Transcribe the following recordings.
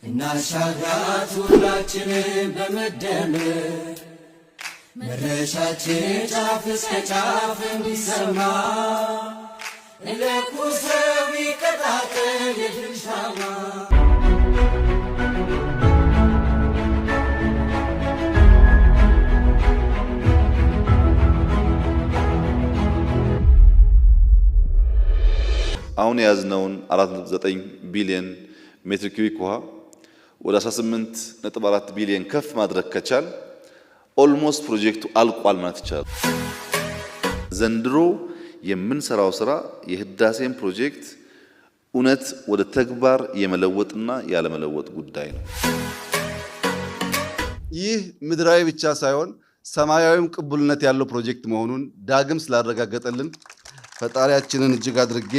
እናሻግራት ሁላችንም በመደመር፣ መድረሻችን ጫፍ እስከ ጫፍ እንዲሰማ፣ እንለኩሰው ይቀጣጠል የድል ሻማ። አሁን የያዝነውን 4.9 ቢሊዮን ሜትር ኪዩቢክ ውሃ ወደ 18.4 ቢሊዮን ከፍ ማድረግ ከቻል almost ፕሮጀክቱ አልቋል ማለት ይቻላል። ዘንድሮ የምንሰራው ስራ የህዳሴን ፕሮጀክት እውነት ወደ ተግባር የመለወጥና ያለመለወጥ ጉዳይ ነው። ይህ ምድራዊ ብቻ ሳይሆን ሰማያዊም ቅቡልነት ያለው ፕሮጀክት መሆኑን ዳግም ስላረጋገጠልን ፈጣሪያችንን እጅግ አድርጌ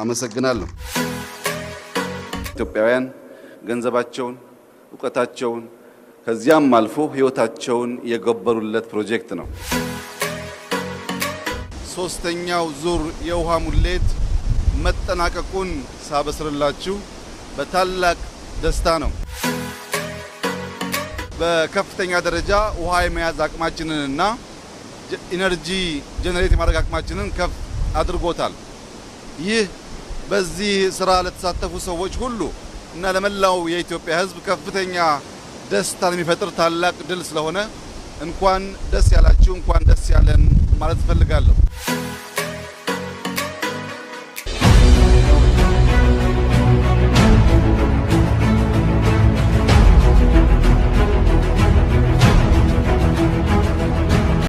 አመሰግናለሁ። ኢትዮጵያውያን ገንዘባቸውን፣ እውቀታቸውን ከዚያም አልፎ ሕይወታቸውን የገበሩለት ፕሮጀክት ነው። ሶስተኛው ዙር የውሃ ሙሌት መጠናቀቁን ሳበስርላችሁ በታላቅ ደስታ ነው። በከፍተኛ ደረጃ ውሃ የመያዝ አቅማችንንና energy generate የማድረግ አቅማችንን ከፍ አድርጎታል። ይህ በዚህ ስራ ለተሳተፉ ሰዎች ሁሉ እና ለመላው የኢትዮጵያ ሕዝብ ከፍተኛ ደስታን የሚፈጥር ታላቅ ድል ስለሆነ እንኳን ደስ ያላችሁ፣ እንኳን ደስ ያለን ማለት እፈልጋለሁ።